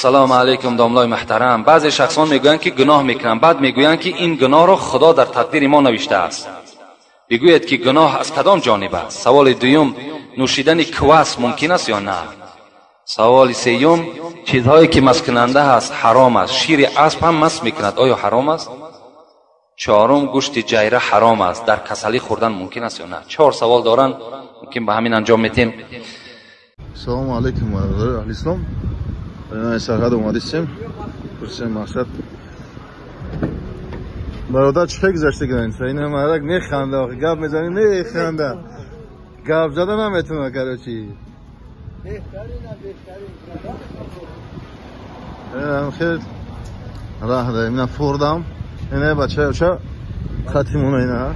Салом алейкум, домлой муҳтарам. Баъзе шахсон мегӯянд, ки гуноҳ мекунанд, баъд мегӯянд, ки ин гуноҳро Худо дар тақдири мо навиштааст. Бигӯед, ки гуноҳ аз кадом ҷониб аст? Саволи дуюм, нӯшидани квас мумкин аст ё на? Саволи сеюм, чизҳое ки масткунанда ҳаст ҳаром аст. Шири асп ҳам маст мекунад, оё ҳаром аст? Чорум, гӯшти ҷайра ҳаром аст, дар касалӣ хӯрдан мумкин аст ё на? Чор савол доранд, мумкин ба ҳамин анҷом метем. Салому алейкум, бародарони аҳли ислом. Сарҳад омадистем, пурсем мақсад. Бародар, чӣ гузашта граница? Ина мардак механда, охи гап мезанӣ механда. Гап зада наметавона, короче. Хел раҳ да, ина фурдам. Ина бача оча хатимона ина.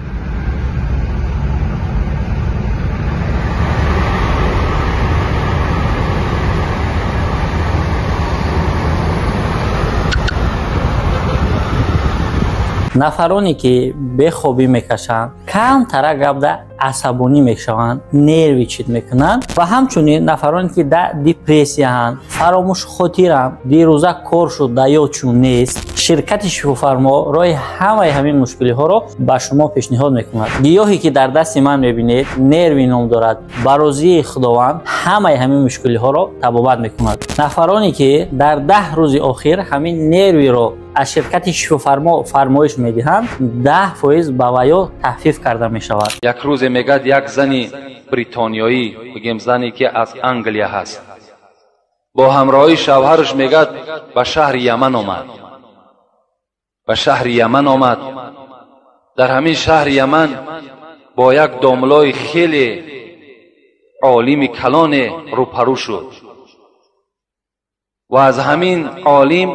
Нафароне ки бехобӣ мекашанд, камтара гапда асабонӣ мешаванд, нерви чит мекунанд ва ҳамчунин нафароне ки дар депрессияанд, фаромӯшхотиранд, дирӯза кор шуд да ёдшон нест, ширкати Шифофармо роҳи ҳамаи ҳамин мушкилиҳоро ба шумо пешниҳод мекунад. Гиёҳе ки дар дасти ман мебинед, нерви ном дорад, ба розии Худованд ҳамаи ҳамин мушкилиҳоро табобат мекунад. Нафароне ки дар 10 рӯзи охир ҳамин нервиро аз ширкати Шифофармо фармоиш медиҳанд, 10% ба ваё таҳфиф карда мешавад. Як рӯзе мегӯяд як зани бритониёӣ, бигем зане ки аз Англия ҳаст, бо ҳамроҳии шавҳараш мегӯяд ба шаҳри Яман омад. Ба шаҳри Яман омад. Дар ҳамин шаҳри Яман бо як домлои хеле олими калоне рӯпарӯ шуд ва аз ҳамин олим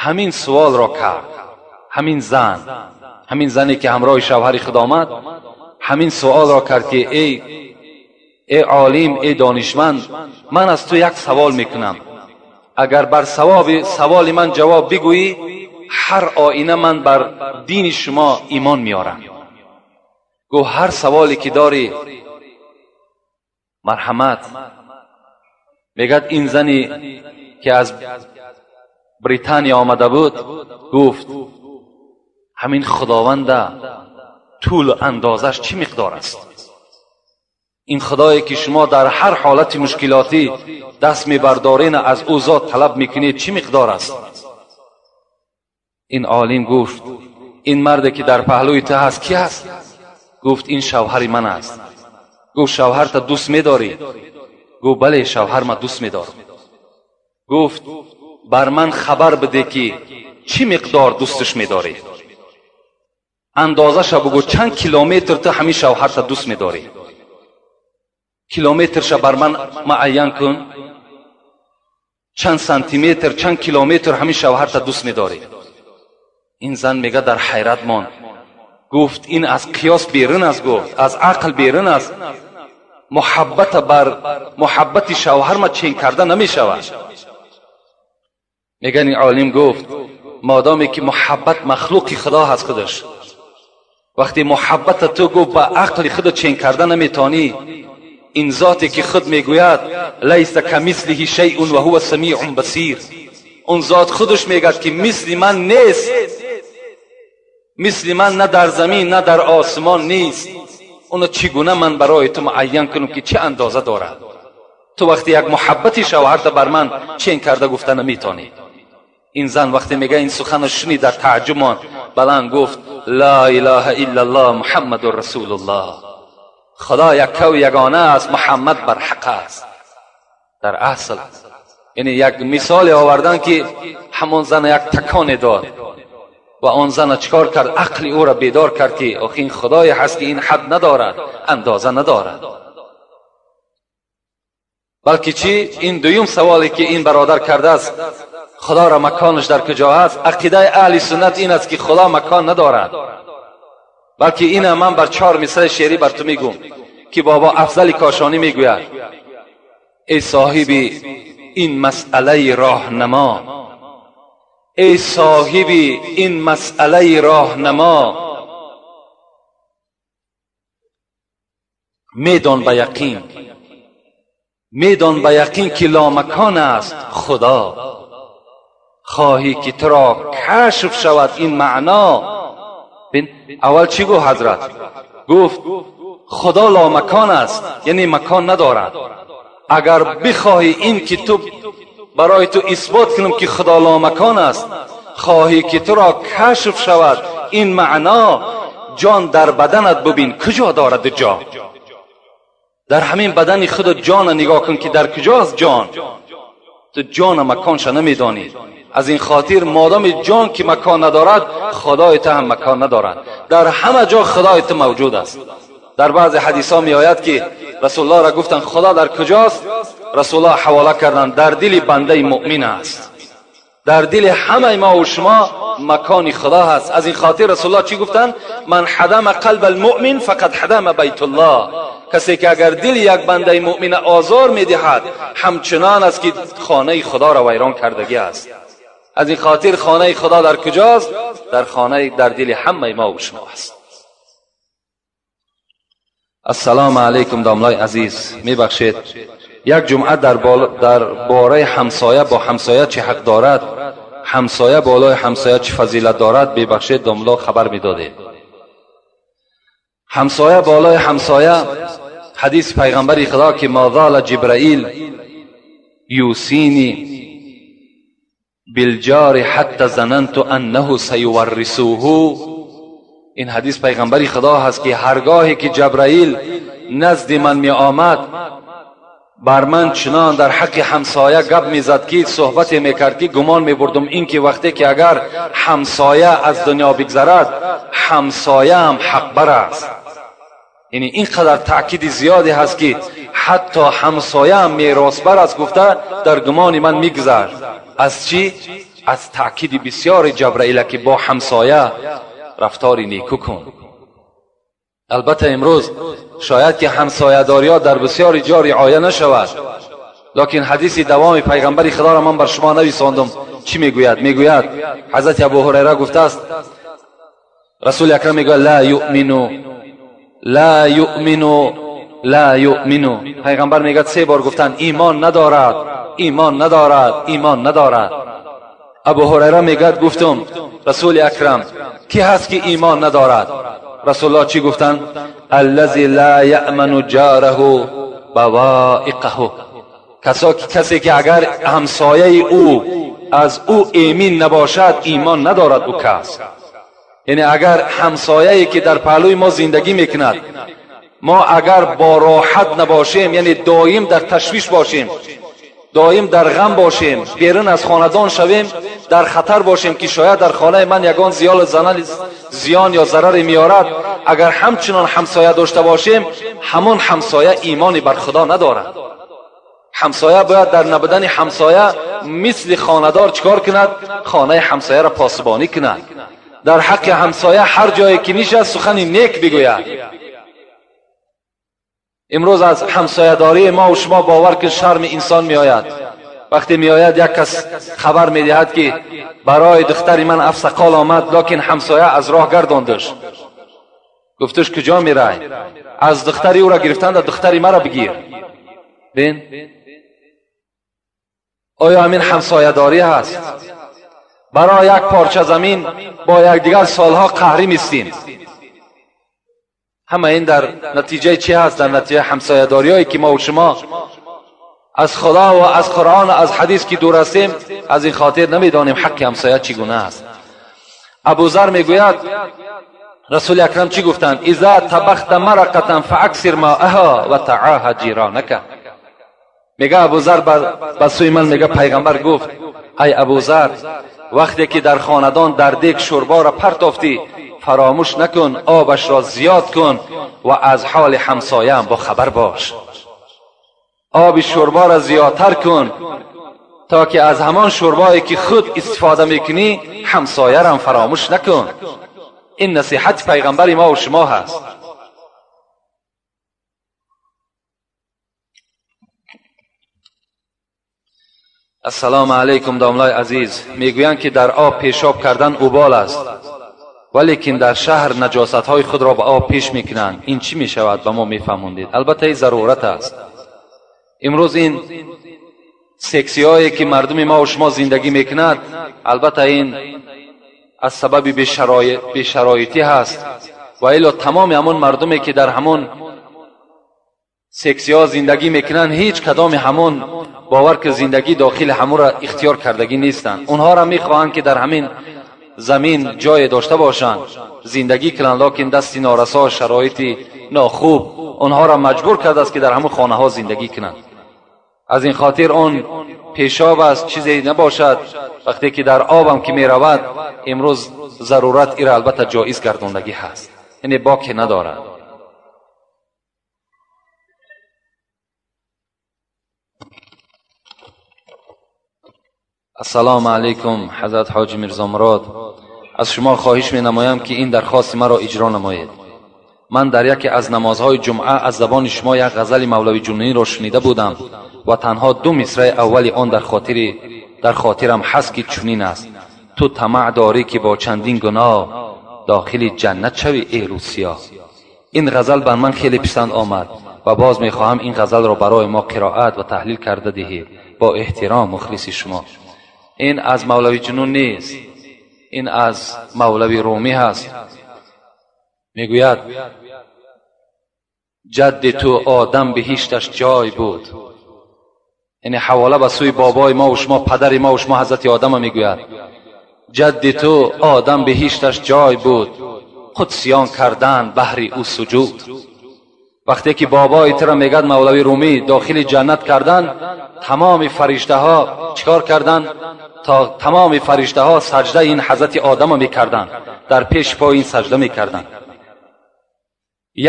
ҳамин суолро кард. Ҳамин зан, ҳамин зане ки ҳамроҳи шавҳари худ омад, ҳамин суолро кард ки эй олим, эй донишманд, ман аз ту як савол мекунам. Агар бар саволи ман ҷавоб бигӯӣ, ҳар оина ман бар дини шумо имон меорам. Гуфт ҳар саволе ки дорӣ, марҳамат. Мегӯяд ин зане ки аз Британия омада буд, гуфт ҳамин Худованда тӯл андозаш чӣ миқдор аст? Ин Худое ки шумо дар ҳар ҳолати мушкилотӣ даст мебардорен, аз ӯ зот талаб мекунед, чӣ миқдор аст? Ин олим гуфт ин марде ки дар паҳлӯи ту ҳаст ки ҳаст? Гуфт ин шавҳари ман аст. Гуфт шавҳарта дӯст медорӣ? Гуфт бале, шавҳарма дӯст медорам. Гуфт бар ман хабар биде ки чӣ миқдор дӯсташ медорӣ? Андозаша бугӯ, чанд километр ту ҳамин шавҳарта дӯст медорӣ? Километрша бар ман муайян кун, чанд сантиметр, чанд километр ҳамин шавҳарта дӯст медорӣ? Ин зан мега дар ҳайрат монд. Гуфт ин аз қиёс берун аст, гуфт аз ақл берун аст. Муҳаббата бар муҳаббати шавҳарма чен карда намешавад. Меган ин олим гуфт модоме ки муҳаббат махлуқи Худо ҳаст худаш, вақте муҳаббата ту гуфт ба ақли худ чен карда наметонӣ, ин зоте ки худ мегӯяд лайса камислиҳи шайъун ва ҳува самиъун басир, он зот худаш мегӯяд ки мисли ман нест, мисли ман на дар замин на дар осмон нест. Оно чӣ гуна ман барои ту муайян кунам ки чӣ андоза дорад? Ту вақте як муҳаббати шавҳарта бар ман чен карда гуфта наметонӣ. Ин зан вақте мега ин суханро шунид, дар таъҷуб монд, баланд гуфт ла илаҳа иллаллоҳ муҳаммадун расулуллоҳ. Худо яккаву ягона аст, Муҳаммад барҳақ аст. Дар асл яъне як мисоле овардан ки ҳамон зана як таконе дод ва он зана чикор кард? Ақли ӯро бедор кард ки охи ин Худое ҳаст ки ин ҳад надорад, андоза надорад. Балки чӣ? Ин дуюм саволе ки ин бародар кардааст, Худоро маконаш дар куҷо ҳаст? Ақидаи аҳли суннат ин аст ки Худо макон надорад. Балки ина ман бар чор мисраи шеърӣ бар ту мегӯм ки бобо Афзали Кошонӣ мегӯяд: эй соҳиби ин масъалаи роҳнамо, эй соҳиби ин масъалаи роҳнамо, медон ба яқин, медон ба яқин ки ломакон аст Худо. خواهی که تو را کشف شود این معنا. ببین اول چی گفت حضرت؟ گفت خدا لا مکان است، یعنی مکان ندارد. اگر بخواهی این که تو برای تو اثبات کنم که خدا لا مکان است، خواهی که تو را کشف شود این معنا، جان در بدنت ببین کجا دارد جا. در همین بدن خود جان نگاه کن که در کجاست جان. تو جان مکانش نمیدانی. از این خاطر مادام جان که مکان ندارد، خدای تو هم مکان ندارد. در همه جا خدای تو موجود است. در بعض حدیث ها می آید که رسول الله را گفتند خدا در کجاست؟ رسول الله حواله کردند در دل بنده مؤمن است. در دل همه ما و شما مکان خدا هست. از این خاطر رسول الله چی گفتند؟ من حدم قلب المؤمن فقد حدم بیت الله. کسی که اگر دل یک بنده مؤمن آزار میدهد، همچنان است که خانه خدا را ویران کردگی است. از این خاطر خانه خدا در کجاست؟ در خانه، در دل همه ما و شما است. السلام علیکم داملای عزیز، میبخشید یک جمعه در باره همسایه با همسایه چه حق دارد، همسایه بالای همسایه چه فضیلت دارد، ببخشید داملا خبر میدادید. همسایه بالای همسایه، حدیث پیغمبر خدا که ما زال جبرائیل یوصینی بالجار حتی ظننت انه سیورثه. این حدیث پیغمبر خدا هست که هرگاهی که جبرائیل نزد من می آمد، بر من چنان در حق همسایه گپ میزد که صحبت میکرد که گمان میبردم این که وقتی که اگر همسایه از دنیا بگذرد، همسایه هم حق بر است. یعنی اینقدر تاکید زیادی هست که حتی همسایه هم میراث بر است گفته در گمان من میگذرد. از چی؟ از تاکید بسیار جبرائیل که با همسایه رفتاری نیکو کن. البته امروز شاید که همسایه داریا در بسیاری جا رعایه نشود، لکن حدیث دوام پیغمبر خدا را من بر شما نویساندم. چی میگوید؟ میگوید حضرت ابو هریره گفته است، رسول اکرم میگوید لا یؤمنو لا یؤمنو لا یؤمنو. پیغمبر میگوید سه بار گفتن ایمان ندارد، ایمان ندارد، ایمان ندارد. ابو هریره میگوید گفتم رسول اکرم کی هست که ایمان ندارد؟ رسول الله چی گفتن؟ الذی لا یأمن جاره بوائقه. کسی که اگر همسایه او از او ایمین نباشد، ایمان ندارد او کس. یعنی اگر همسایه‌ای که در پهلوی ما زندگی میکند، ما اگر با راحت نباشیم، یعنی دایم در تشویش باشیم، دایم در غم باشیم، بیرون از خاندان شویم، در خطر باشیم که شاید در خانه من یگان زیان یا ضرر میارد، اگر همچنان همسایه داشته باشیم، همان همسایه ایمانی بر خدا ندارد. همسایه باید در نبودن همسایه مثل خاندار چکار کند؟ خانه همسایه را پاسبانی کند. در حق همسایه هر جایی که نشست سخن نیک بگوید. امروز از همسایه داری ما و شما باور که شرم انسان می آید. وقتی می آید یک کس خبر می دهد که برای دختر من افسقال آمد، لکن همسایه از راه گرداندش، گفتش کجا می رای؟ از دختری او را گرفتند، دختری مرا بگیر. بین آیا همین همسایه داری هست؟ برای یک پارچه زمین با یکدیگر سالها قهری میستیم. همه این در نتیجه چی هست؟ در نتیجه همسایه داریایی که ما و شما از خدا و از قرآن و از حدیث که دور هستیم، از این خاطر نمیدانیم حق همسایه چگونه است. ابوذر میگوید رسول اکرم چی گفتند؟ اذا طبخت مرقة فاکثر ماءها و تعاهد جیرانک. میگه ابوذر به سوی من میگه پیغمبر گفت ای ابوذر، وقتی که در خاندان در دیگ شوربا را پرتافتی، فراموش نکن آبش را زیاد کن و از حال همسایه هم با خبر باش. آب شوربا را زیادتر کن تا که از همان شوربایی که خود استفاده میکنی همسایه را هم فراموش نکن. این نصیحت پیغمبر ما و شما هست. السلام علیکم داملای عزیز، میگویند که در آب پیشاب کردن اوبال است، ولیکن در شهر نجاست های خود را به آب پیش میکنند. این چی میشود؟ به ما میفهموندید. البته این ضرورت است. امروز این Сексиҳое ки мардуми ма ва шумо зиндагӣ мекунад, албатта ин аз сабаби бешароитӣ ҳаст ва илло тамоми ҳамон мардуме ки дар ҳамон сексиҳо зиндагӣ мекунанд, ҳеҷ кадоми ҳамон бовар ки зиндагӣ дохили ҳамонро ихтиёр кардагӣ нестанд. Онҳоро мехоҳанд ки дар ҳамин замин ҷое дошта бошанд, зиндагӣ кунанд, лекин дасти норасо, шароити нохуб онҳоро маҷбур кардааст ки дар ҳамон хонаҳо зиндагӣ кунанд. Аз ин хотир он пешоб аст, чизе набошад, вақте ки дар обам ки меравад, имрӯз зарурат ира албатта ҷоиз гардондагӣ ҳаст, яъне боке надорад. Ассалому алайкум, ҳазрат ҳоҷи Мирзо Мурод. Аз шумо хоҳиш менамоям ки ин дархости маро иҷро намоед. Ман дар яке аз намозҳои ҷумъа аз забони шумо як ғазали Мавлави Ҷунунӣро шунида будам ва танҳо ду мисраи аввали он дар хотирам ҳаст ки чунин аст: ту тамаъ дорӣ ки бо чандин гуноҳ дохили ҷаннат шавӣ, эй Русия. Ин ғазал бар ман хеле писанд омад ва боз мехоҳам ин ғазалро барои мо қироат ва таҳлил карда диҳед. Бо эҳтиром, мухлиси шумо. Ин аз Мавлави Ҷунун нест, ин аз Мавлави Румӣ ҳаст. Мегӯяд: ҷадди ту одам биҳишташ ҷой буд. Яъне ҳавола ба сӯи бобои мо ва шумо, падари мо ва шумо ҳазрати одама мегӯяд: ҷадди ту одам биҳишташ ҷой буд, қудсиён кардан баҳри ӯ суҷуд. Вақте ки бобои туро мегӯяд Мавлави Румӣ дохили ҷаннат кардан, тамоми фариштаҳо чикор карданд? То тамоми фариштаҳо саҷдаи ин ҳазрати одама мекарданд, дар пеши пои ин саҷда мекарданд.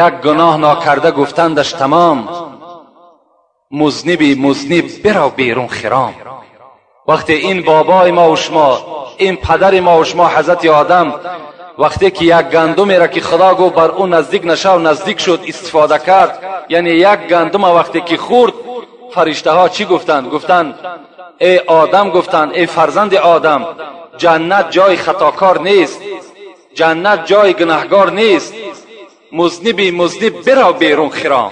Як гуноҳ нокарда гуфтандаш тамом, музниби музниб бирав берун хиром. Вақте ин бобои мо ва шумо, ин падари мо ва шумо ҳазрати одам, вақте ки як гандумеро ки Худо гуфт бар ӯ наздик нашав, наздик шуд, истифода кард, яъне як гандума вақте ки хӯрд, фариштаҳо чӣ гуфтанд? Гуфтанд: эй одам, гуфтанд, эй фарзанди одам, ҷаннат ҷои хатокор нест, ҷаннат ҷои гунаҳгор нест, музниби музниб бирав берун хиром.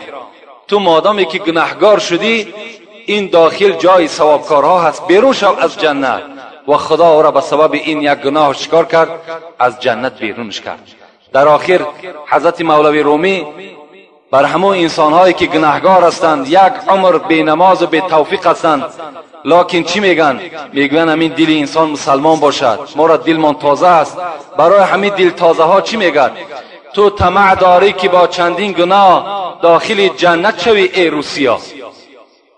Ту модоме ки гунаҳгор шудӣ, ин дохил ҷои савобкорҳо ҳаст, берун шав аз ҷаннат. Ва Худо ӯро ба сабаби ин як гуноҳ чикор кард? Аз ҷаннат берунаш кард. Дар охир ҳазрати Мавлави Румӣ бар ҳамон инсонҳое ки гунаҳгор ҳастанд, як умр бенамозу бетавфиқ ҳастанд, лекин чӣ мегӯянд? Мегӯянд ҳамин дили инсон мусалмон бошад, моро дилмон тоза аст. Барои ҳамин дилтозаҳо чӣ мегӯяд? Ту тамаъ дорӣ ки бо чандин гуноҳ дохили ҷаннат шавӣ, эй Русия.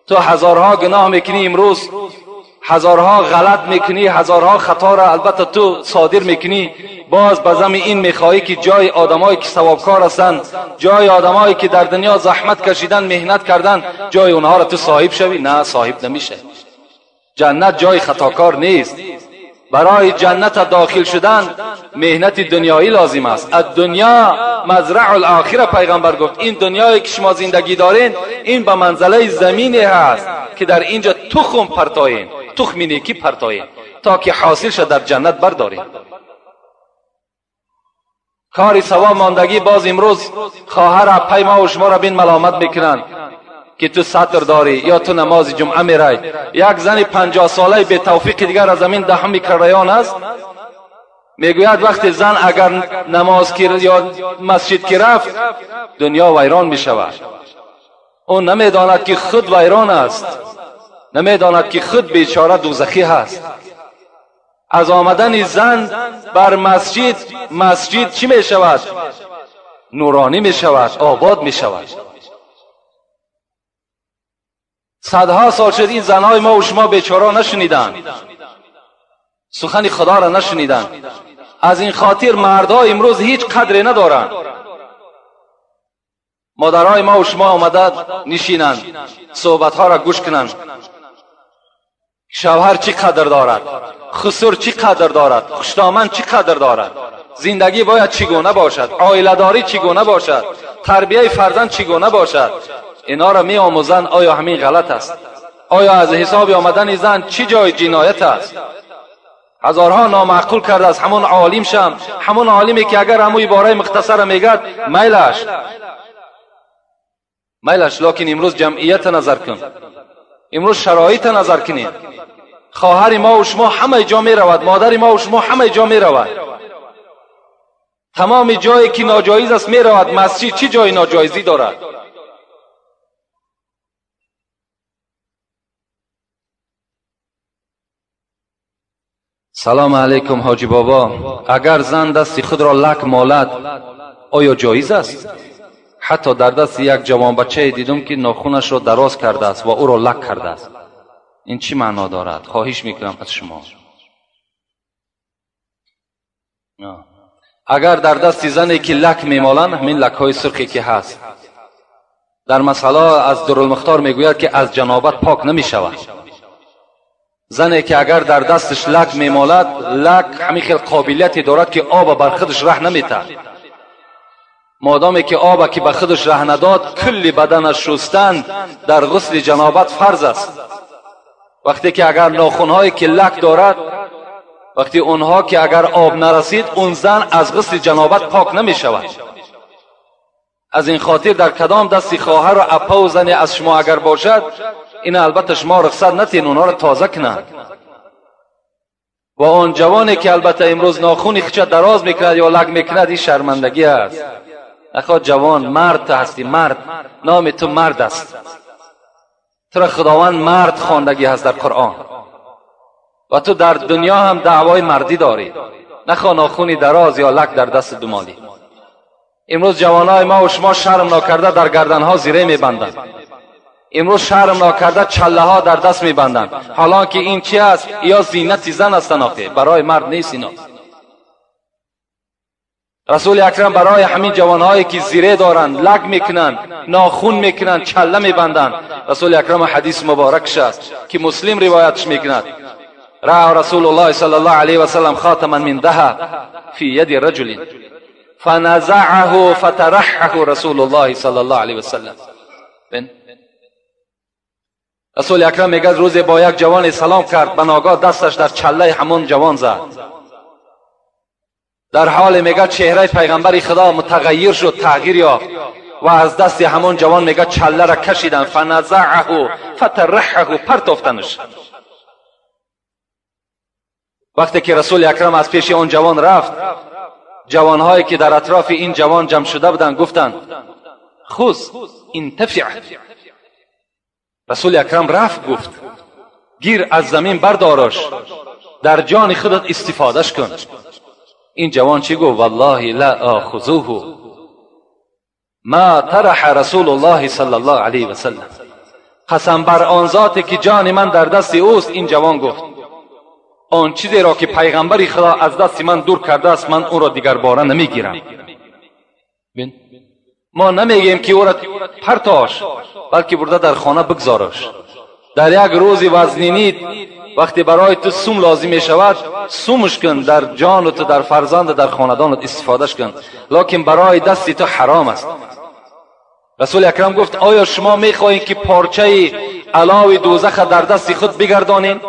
Ту ҳазорҳо гуноҳ мекунӣ имрӯз, ҳазорҳо ғалат мекунӣ, ҳазорҳо хаторо албатта ту содир мекунӣ, боз ба зами ин мехоҳӣ ки ҷои одамое ки савобкор ҳастанд, ҷои одамое ки дар дунё заҳмат кашидан, меҳнат кардан, ҷои онҳоро ту соҳиб шавӣ? На, соҳиб намешавӣ. ҷаннат ҷои хатокор нест. Барои ҷаннат дохил шудан меҳнати дунёӣ лозим аст. Ад-дунё мазраъу л-охира, пайғамбар гуфт, ин дунёе ки шумо зиндагӣ дорен, ин ба манзалаи замине ҳаст ки дар инҷо тухм партоем, тухми некӣ партоем, то ки ҳосил шад дар ҷаннат бардорем. Кори савоб мондагӣ боз имрӯз хоҳар апай ма ва шуморо бин маломат мекунанд ки ту сатр дорӣ ё ту намози ҷумъа мерай. Як зани 50-солаи бетавфиқи дигар аз ҳамин 10 микрорайон аст, мегӯяд вақте зан агар намоз ё масҷид ки рафт, дунё вайрон мешавад. Ӯ намедонад ки худ вайрон аст, намедонад ки худ бечора дӯзахӣ ҳаст. Аз омадани зан бар масҷид, масҷид чӣ мешавад? Нуронӣ мешавад, обод мешавад. Садҳо сол шуд ин занҳои мо ва шумо бечора нашуниданд, сухани Худоро нашуниданд. Аз ин хотир мардҳо имрӯз ҳеҷ қадре надоранд. Модарҳои мо ва шумо омада нишинанд, суҳбатҳоро гӯш кунанд. Шавҳар чӣ қадр дорад, хусур чӣ қадр дорад, хушдоман чӣ қадр дорад, зиндагӣ бояд чӣ гуна бошад, оиладорӣ чӣ гуна бошад, тарбияи фарзанд чӣ гуна бошад. Инҳоро меомӯзанд. Оё ҳамин ғалат аст? Оё аз ҳисоби омадани зан чӣ ҷои ҷиноят аст? Ҳазорҳо номаъқул кардааст ҳамон олим шам, ҳамон олиме ки агар ҳамун ибораи мухтасара мегӯяд, майлаш, майлаш. Лекин имрӯз ҷамъията назар кун. Имрӯз шароита назар кунед. Хоҳари мо ва шумо ҳамаи ҷо меравад, модари мо ва шумо ҳамаи ҷо меравад. Тамоми ҷое ки ноҷоиз аст меравад. Масҷид чӣ ҷои ноҷоизӣ дорад? Салом алейкум ҳоҷи бобо. Агар зан дасти худро лак молад, оё ҷоиз аст? Ҳатто дар дасти як ҷавонбачае дидум, ки нохунашро дароз кардааст ва ӯро лак кардааст. Ин чӣ маъно дорад? Хоҳиш мекунам аз шумо. Агар дар дасти зане ки лак мемоланд, ҳамин лакҳои сурхе ки ҳаст, дар масъала аз Дурулмухтор мегӯяд, ки аз ҷанобат пок намешавад. Зане ки агар дар дасташ лак мемолад, лак ҳамин хел қобилияте дорад, ки оба бар худаш раҳ наметаҳад. Модоме ки оба ки ба худаш раҳ надод, кулли баданаш шустан дар ғусли ҷанобат фарз аст. Вақте ки агар нохунҳое ки лак дорад, вақти онҳо ки агар об нарасид, он зан аз ғусли ҷанобат пок намешавад. Аз ин хотир дар кадом дасти хоҳару аппаву зане аз шумо агар бошад, ин албатта шумо рухсат натиҳед онҳоро тоза кунанд. Ва он ҷавоне ки албатта имрӯз нохуни худша дароз мекунад ё лак мекунад, ин шармандагӣ аст. Нахоҳ ҷавон, мард ту ҳастӣ, мард, номи ту мард аст. Туро Худованд мард хондагӣ ҳаст дар Қуръон ва ту дар дунё ҳам даъвои мардӣ дорӣ. Нахоҳ нохуни дароз ё лак дар даст думолӣ. Имрӯз ҷавонои мо ва шумо шарм нокарда дар гарданҳо зире мебанданд. Имрӯз шарм нокарда чаллаҳо дар даст мебанданд. Ҳолон ки ин чи аст? Ё зинати зан ҳастанд, охе барои мард нест ино. Расули акрам барои ҳамин ҷавонҳое ки зире доранд, лак мекунанд, нохун мекунанд, чалла мебанданд, Расули акрам ҳадис муборакш аст, ки Муслим ривоятш мекунад. Раъа Расулуллоҳи саллаллоҳу алайҳи васаллам хатаман мин даҳаб фи яди раҷулин фаназаъаҳу фатараҳаҳу Расулуллоҳи саллаллоҳу алайҳи васаллам. Расули акрам мегӯяд, рӯзе бо як ҷавоне салом кард, ба ногоҳ дасташ дар чаллаи ҳамон ҷавон зад. Дар ҳоле мегӯяд чеҳраи пайғамбари Худо мутағайир шуд, тағйир ёфт ва аз дасти ҳамон ҷавон мегӯяд чалларо кашиданд, фаназаъаҳу фатараҳаҳу, партофтанаш. Вақте ки Расули акрам аз пеши он ҷавон рафт, ҷавонҳое ки дар атрофи ин ҷавон ҷамъ шуда буданд гуфтанд: хуз интафиъ. Расули акрам рафт, гуфт: гир аз замин бардорош, дар ҷони худат истифодаш кун. Ин ҷавон чӣ гуфт? Валлоҳи ла охузуҳу ма тараҳа Расулуллоҳи саллаллоҳу алайҳи васаллам. Қасам бар он зоте ки ҷони ман дар дасти ӯст, ин ҷавон гуфт: он чизеро ки пайғамбари Худо аз дасти ман дур кардааст, ман ӯро дигарбора намегирам. Мо намегӯем ки ӯро партош, балки бурда дар хона бигзораш. Дар як рӯзи вазнинӣ вақте барои ту сум лозим мешавад, сумш кун, дар ҷону ту, дар фарзанду, дар хонадонат истифодаш кун, лекин барои дасти ту ҳаром аст. Расули акрам гуфт: оё шумо мехоҳед ки порчаи алови дӯзаха дар дасти худ бигардонед?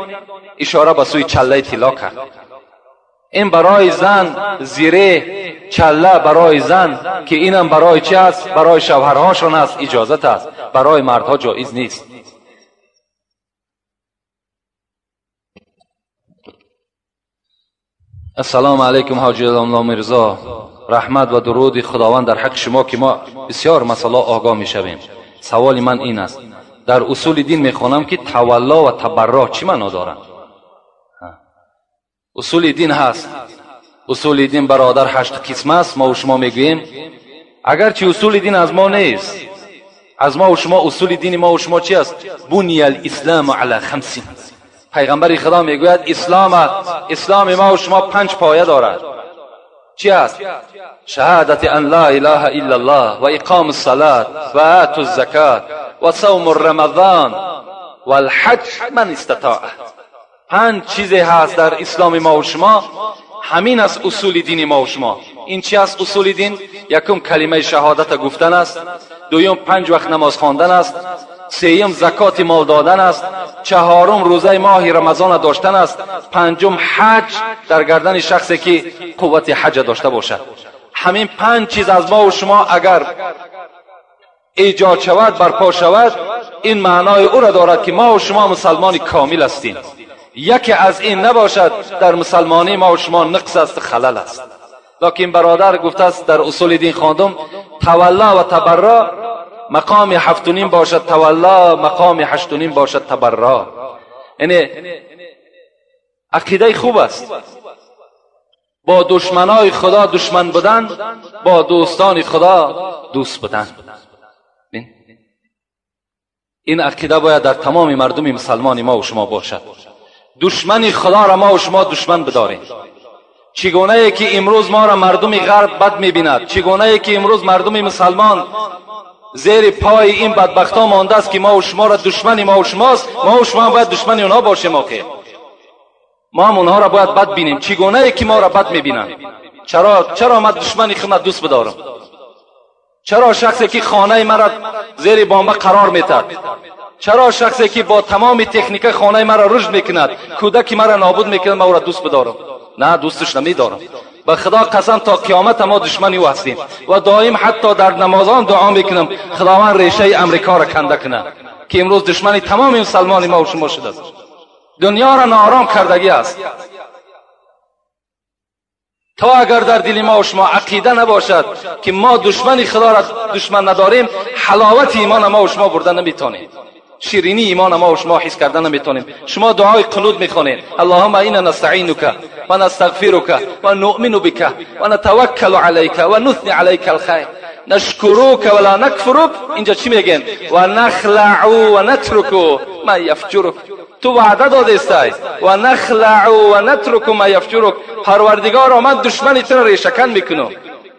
Ишора ба сӯи чаллаи тилло кард. Ин барои зан зире чалла барои зан, ки инам барои чи аст? Барои шавҳарҳошон аст, иҷозат аст, барои мардҳо ҷоиз нест. Ассалому алайкум ҳоҷи Мирзо. Раҳмат ва дуруди Худованд дар ҳаққи шумо, ки мо бисёр масъала огоҳ мешавем. Саволи ман ин аст: дар усули дин мехонам, ки тавалло ва табарро чӣ маъно доранд? Усули дин ҳаст. Усули дин бародар 8 қисм аст. Мо шумо мегӯем, агарчи усули дин аз мо нест, аз мо ва шумо усули дини мо ва шумо чи аст? Буния алислому ала хамсин. Пайғамбари Худо мегӯяд исломи мо ва шумо 5 поя дорад. Чи аст? Шаҳадати ан ла илаҳа иллаллоҳ ва иқому ссалат ва ату ззакат ва савму рамазон валҳаҷ ман истатоа. 5 чизе ҳаст дар исломи мо ва шумо. Ҳамин аст усули дини мо ва шумо. Ин чи аст усули дин? Якум калимаи шаҳодата гуфтан аст, дуюм 5 вақт намоз хондан аст, сеюм закоти мол додан аст, чаҳорум рӯзаи моҳи рамазона доштан аст, панҷум ҳаҷ дар гардани шахсе ки қуввати ҳаҷа дошта бошад. Ҳамин 5 чиз аз мо ва шумо агар ایجاد شود، برپا شود، این معنای او را دارد که ما و شما مسلمان کامل هستیم. یکی از این نباشد در مسلمانی ما و شما نقص است، خلل است. لکن برادر گفته است در اصول دین خواندم تولا و تبرا مقام 7.5 باشد تولا، مقام 8.5 باشد تبرا. یعنی عقیده خوب است. با دشمنای خدا دشمن بودن، با دوستان خدا دوست بودن. این عقیده باید در تمام مردم مسلمان ما و شما باشد. دشمن خدا را ما و شما دشمن بداریم. چگونه ای که امروز ما را مردم غرب بد میبیند، چگونه ای که امروز مردم مسلمان زیر پای این بدبختا مانده است که ما و شما را دشمن ما و شماست، ما و شما باید دشمن اونها باشیم. آخه ما هم اونها را باید بد بینیم. چگونه ای که ما را بد میبینند؟ چرا من دشمن خود دوست بدارم؟ چرا شخصی که خانه مرا زیر بمب قرار میتد، چرا شخصی که با تمام تکنیک خانه مرا رشد میکند، کودک مرا نابود میکند، من او را دوست بدارم؟ نه، دوستش نمیدارم. به خدا قسم تا قیامت ما دشمن او هستیم و دائم حتی در نمازان دعا میکنم خداوند ریشه امریکا را کنده کنه که امروز دشمن تمام مسلمان ما و شما شده است. دنیا را ناآرام کردگی است. تا اگر در دل ما و شما عقیده نباشد که ما دشمن خدا را دشمن نداریم، حلاوت ایمان ما و شما برده نمیتونیم، شیرینی ایمان ما و شما حس کرده نمیتونیم. شما دعای قنوت میخوانید، اللهم انا نستعینک و نستغفرک و نؤمن بک و نتوکل علیک و نثنی علیک الخیر نشکرک ولا نکفرک. اینجا چی میگن؟ و نخلع و نترک ما یفجرک. تو وعده دادستی و نخلع و نترک ما یفجرک. پروردگارا من دشمن تو را ریشه‌کن میکنم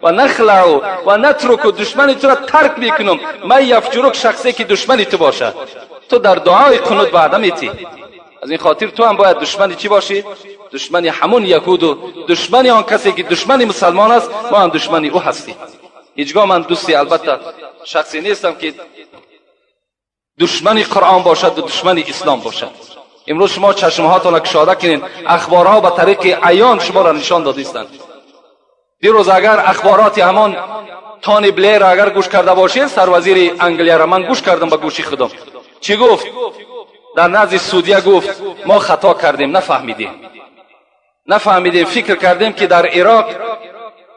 و نخلع و نترک، دشمن تو را ترک میکنم، ما یفجرک، شخصی که دشمن تو باشد. تو در دعای قنوت وعده میتی. از این خاطر تو هم باید دشمن چی باشی؟ دشمن همون یهود و دشمن آن کسی که دشمن مسلمان است، ما هم دشمن او هستیم. هیچگاه من دوستی البته شخصی نیستم که دشمن قرآن باشد و دشمن اسلام باشد. امروز شما چشمهاتان را کشاده کنین، اخبارها به طریق عیان شما را نشان دادیستند. دیروز اگر اخبارات همان تانی بلیر اگر گوش کرده باشید، سروزیر انگلیا را من گوش کردم به گوشی خودم، چی گفت؟ در نزد سعودیه گفت ما خطا کردیم، نفهمیدیم، فکر کردیم که در عراق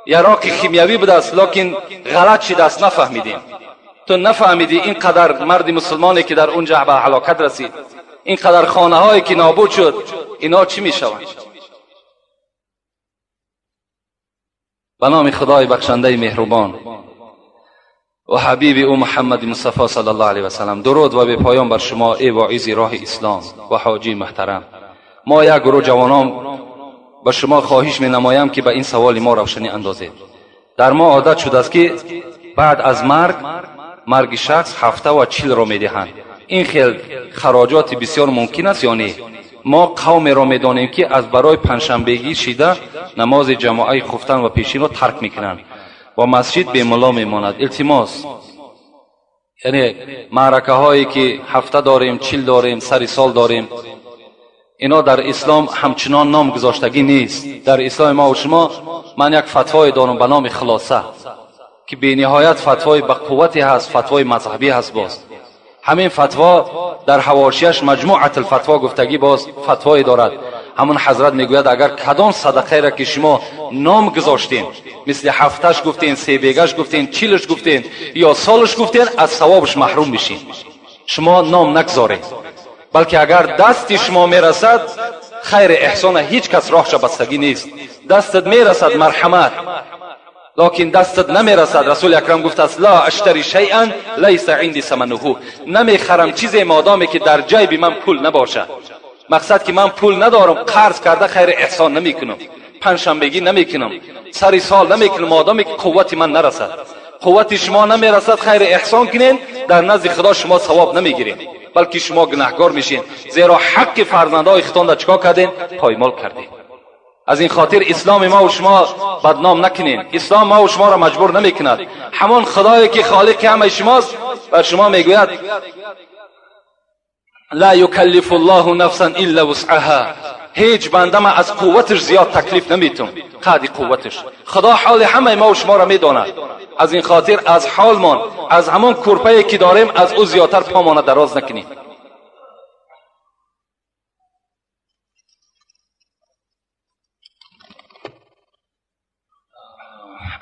یراق خیمیوی بوده است، لکن غلط شده است، نفهمیدیم. تو نفهمیدی اینقدر مرد مسلمانی که در اونجا به هلاکت رسید، اینقدر خانه هایی که نابود شد، اینا چی میشوند؟ به نام خدای بخشنده مهربان و حبیب او محمد مصطفی صلی الله علیه و سلم، درود و به پایان بر شما ای واعظ راه اسلام و حاجی محترم. ما یک گروه جوانان به شما خواهش می نمایم که به این سوال ما روشنی اندازید. در ما عادت شده است که بعد از مرگ شخص 7 و 40 را می دهند. این خیل خراجات بسیار ممکن است یا نه؟ ما قوم را می دانیم که از برای پنجشنبگی شیده نماز جماعه خفتن و پیشین را ترک میکنند و مسجد به ملا میماند. التماس، یعنی معرکه هایی که 7 داریم، 40 داریم، سر سال داریم، اینا در اسلام همچنان نام گذاشتگی نیست. در اسلام ما و شما من یک فتوای دارم به نام خلاصه که بی نهایت فتوای به قوتی هست، فتوای مذهبی هست. باز همین فتوا در حواشیش مجموعه الفتوا گفتگی باز فتوای دارد. همون حضرت میگوید اگر کدام صدقه را که شما نام گذاشتین، مثل 7 گفتین، 3 بیگش گفتین، 40 گفتین یا سالش گفتین، از ثوابش محروم میشین. شما نام نگذارید، بلکه اگر دست شما میرسد خیر احسان هیچ کس راهش بستگی نیست. دستت میرسد مرحمت، لکن دستت نمیرسد. رسول اکرم گفت است لا اشتری شیئا لیس عندی ثمنه، نمیخرم چیزی مادامی که در جیب من پول نباشد. مقصد که من پول ندارم، قرض کرده خیر احسان نمیکنم، پنجشنبگی نمیکنم، سر سال نمیکنم، مادامی که قوت من نرسد. قوت شما نمیرسد خیر احسان کنین، در نزد خدا شما ثواب نمیگیرین، بلکه شما گناهگار میشین، زیرا حق فرزندهای خودتان را چیکار کردین؟ پایمال کردین. از این خاطر اسلام ما و شما بدنام نکنین. اسلام ما و شما را مجبور نمیکند. همان خدایی که خالق همه شماست بر شما میگوید لا یکلف الله نفسا الا وسعها، ҳеҷ банда ма аз қувваташ зиёд таклиф наметум, қадри қувваташ. Худо ҳоли ҳамаи ма ва шуморо медонад. Аз ин хотир аз ҳолмон, аз ҳамон курпае ки дорем, аз ӯ зиёдтар помона дароз накунем.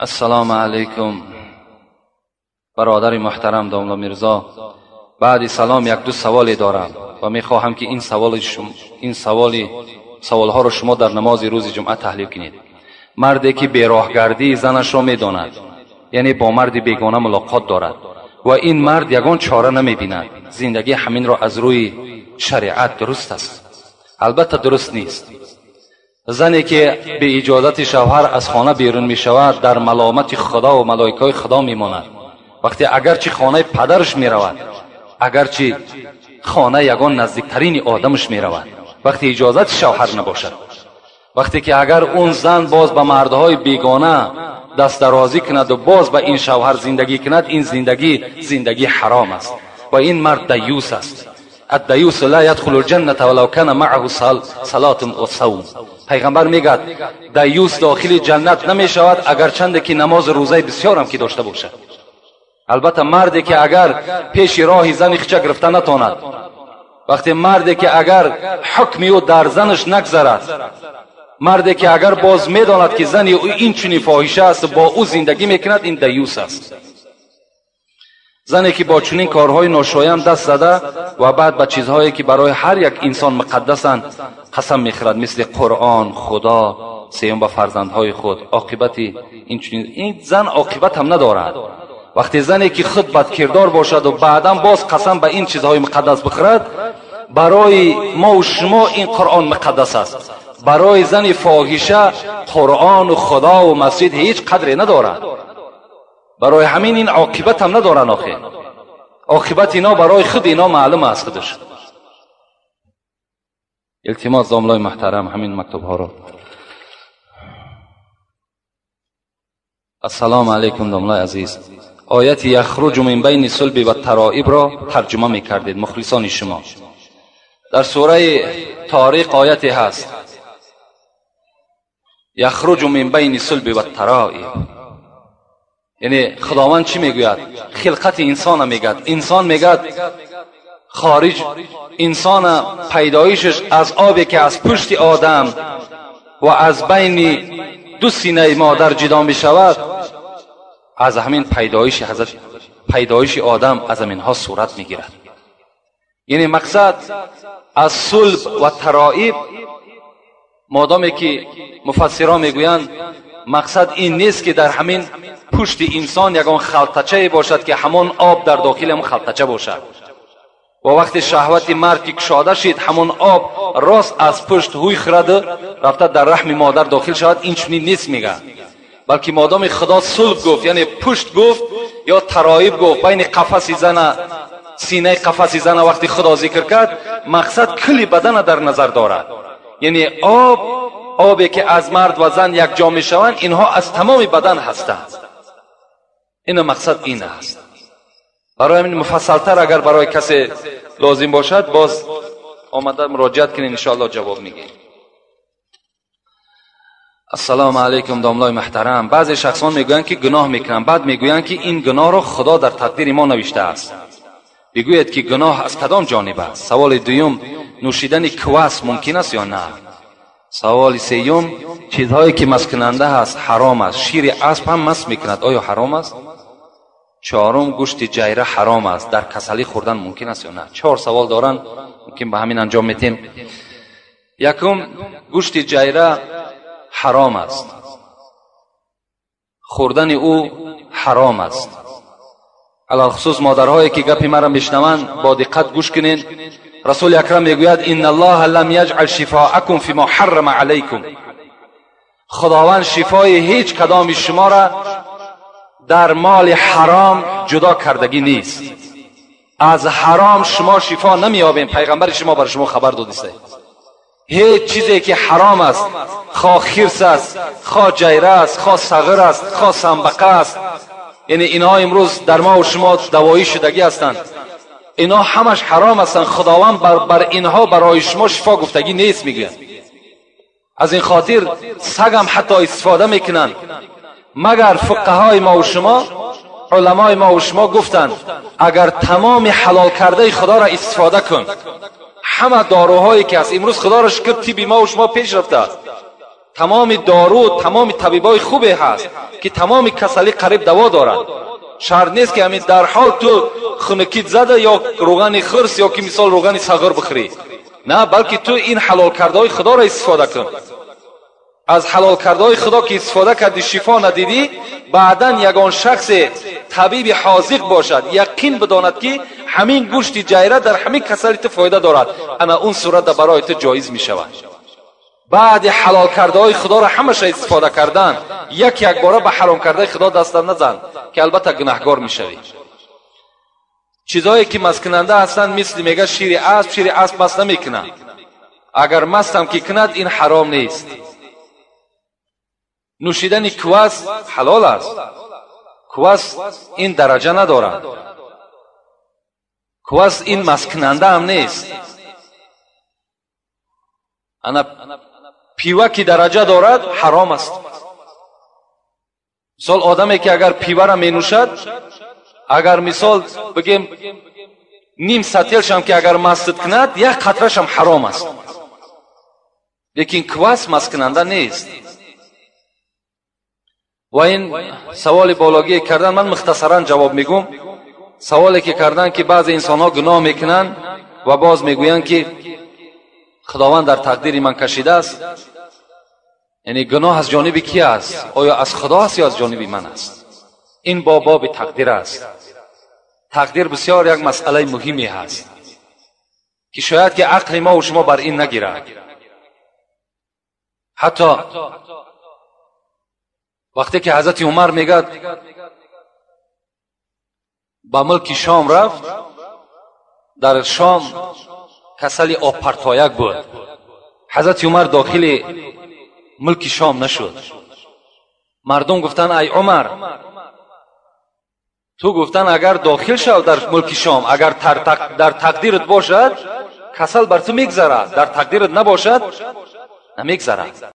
Ассалому алайкум бародари муҳтарам домла Мирзо. Баъди салом як ду саволе дорам ва мехоҳам ки ин саволҳоро шумо дар намози рӯзи ҷумъа таҳлил кунед. Марде ки бероҳгардии занашро медонад, яъне бо марди бегона мулоқот дорад ва ин мард ягон чора намебинад, зиндагӣ ҳаминро аз рӯи шариат дуруст аст? Албатта дуруст нест. Зане ки бе иҷозати шавҳар аз хона берун мешавад, дар маломати худо ва малоикаҳои худо мемонад. Вақте агарчи хонаи падараш меравад, агарчи хона ягон наздиктарини одамаш меравад, вақте иҷозати шавҳар набошад, вақте ки агар он зан боз ба мардҳои бегона дастдарозӣ кунад ва боз ба ин шавҳар зиндагӣ кунад, ин зиндагӣ зиндагӣ ҳаром аст ва ин мард даюс аст. الدیوس لا يدخل الجنة ولو كان معه صلاة و صوم. پیغمبر میگد دیوس داخل جنت نمیشود اگرچند که نماز روزه بسیارم که داشته باشد. البته مردی که اگر پیش راه زن خچه گرفته نتواند، وقتی مردی که اگر حکمی او در زنش نگذرد، مردی که اگر باز میداند که زنی او این چنین فاحشه است با او زندگی میکند، این دیوس است. زنی که با چنین کارهای ناشایم دست زده و بعد به چیزهایی که برای هر یک انسان مقدسند قسم میخورد، مثل قرآن، خدا، سیوم به فرزندهای خود، عاقبت این چنین این زن عاقبت هم ندارد. وقتی زنی که خود بدکردار باشد و بعدا باز قسم به این چیزهای مقدس بخورد، برای ما و شما این قرآن مقدس است، برای زن فاحشه قرآن و خدا و مسجد هیچ قدری ندارد. برای همین این عاقبت هم ندارن. آخه عاقبت اینا برای خود اینا معلوم است خودش. التماس داملای محترم همین مکتوب ها رو. السلام علیکم داملای عزیز. آیت یخرج من بین صلب و ترائب را ترجمه میکردید مخلصان شما. در سوره طارق آیتی هست یخرج من بین صلب و ترائب، یعنی خداوند چی میگوید؟ خلقت انسان میگد. انسان میگد خارج انسان پیدایشش از آبی که از پشت آدم و از بین دو سینه مادر جدا میشود، از همین پیدایش حضرت پیدایش آدم از همینها صورت میگیرد. یعنی مقصد از صلب و ترائب، مادامی که مفسران میگویند مقصد این نیست که در همین پشت انسان یگان خلطچه باشد که همان آب در داخل همون خلطچه باشد و وقتی شهوت مرد که کشاده شد همون آب راست از پشت هوی خرد رفته در رحم مادر داخل شود، این چنین نیست میگه، بلکه مادام خدا صلب گفت یعنی پشت گفت یا ترائب گفت، بین قفس زن سینه قفس زن وقتی خدا ذکر کرد مقصد کلی بدن در نظر دارد، یعنی آب، آبی که از مرد و زن یک جا می شوند اینها از تمام بدن هستند. این مقصد این است. برای همین مفصلتر اگر برای کسی لازم باشد باز آمده مراجعت کنین انشاءالله جواب میگیم. السلام علیکم داملای محترم. بعضی شخصان میگویند که گناه میکنند، بعد میگویند که این گناه را خدا در تقدیر ما نوشته است. بگوید که گناه از کدام جانب است؟ سوال دوم، نوشیدن کواس ممکن است یا نه؟ سوال سیوم، چیزهایی که مسکننده است حرام است، شیر اسب هم مس میکند، آیا حرام است؟ چهارم، گوشت جیره حرام است، در کسلی خوردن ممکن است یا نه؟ چهار سوال دارن، ممکن به همین انجام میتیم. یکم، گوشت جیره حرام است، خوردن او حرام است. علی‌الخصوص مادرهایی که گپی مرا میشنوند با دقت گوش کنین. رسول اکرم میگوید ان الله لم یجعل شفاءکم فیما حرم علیکم، خداوند شفای هیچ کدام شما را در مال حرام جدا کردگی نیست. از حرام شما شفا نمیابین، پیغمبر شما بر شما خبر داده. هیچ چیزی که حرام است، خواه خرس است، خواه جیره است، خواه صغر است، خواه سنبقه است، یعنی اینها امروز در ما و شما دوایی شدگی هستند، اینا همش حرام هستند. خداوند بر اینها برای شما شفا گفتگی نیست میگه. از این خاطر سگ هم حتی استفاده میکنن. مگر فقهای ما و شما، علمای ما و شما گفتند اگر تمام حلال کرده خدا را استفاده کن، همه داروهایی که است امروز خدا را شکر طب ما و شما پیش رفته است، تمام دارو، تمام طبیبای خوبی هست که تمام کسلی قریب دوا دارد. شرط نیست که همین در حال تو خنکیت زده یا روغن خرس یا که مثال روغن صغر بخری، نه، بلکه تو این حلال کرده های خدا را استفاده کن. از حلال کرده های خدا که استفاده کردی شفا ندیدی، بعدا یگان شخص طبیب حاذق باشد، یقین بداند که همین گوشت جیره در همین کسلی تو فایده دارد، اما اون صورت برای تو جایز می شود. بعد حلال کرده های خدا را همش استفاده کردن، یک یک باره به حرام کرده خدا دست نزن که البته گناهگار میشوی. چیزهایی که مسکننده هستند مثل میگه شیر اسب، شیر اسب مست نمیکنه، اگر مست هم که کند این حرام نیست. نوشیدن کواس حلال است، کواس این درجه ندارد، کواس این مسکننده هم نیست. انا پیوه که درجه دارد حرام است. مثال آدمی که اگر پیوه را می نوشد، اگر مثال بگیم نیم سطلش هم که اگر مست کند، یک قطرش هم حرام است. لیکن کواس مست کننده نیست. و این سوال بالاگی کردن من مختصرا جواب میگم. سوالی که کردن که بعض انسان ها گناه میکنن و باز میگویند که خداوند در تقدیر من کشیده است، یعنی گناه از جانب کی است؟ آیا از خدا است یا از جانب من است؟ این با باب تقدیر است. تقدیر بسیار یک مسئله مهمی هست که شاید که عقل ما و شما بر این نگیرد. حتی وقتی که حضرت عمر میگد با ملک شام رفت، در شام کسلی آب پرتایک بود، حضرت عمر داخل ملک شام نشد. مردم گفتن ای عمر، تو گفتن اگر داخل شو در ملک شام، اگر در تقدیرت باشد کسل بر تو میگذرد، در تقدیرت نباشد نمیگذرد.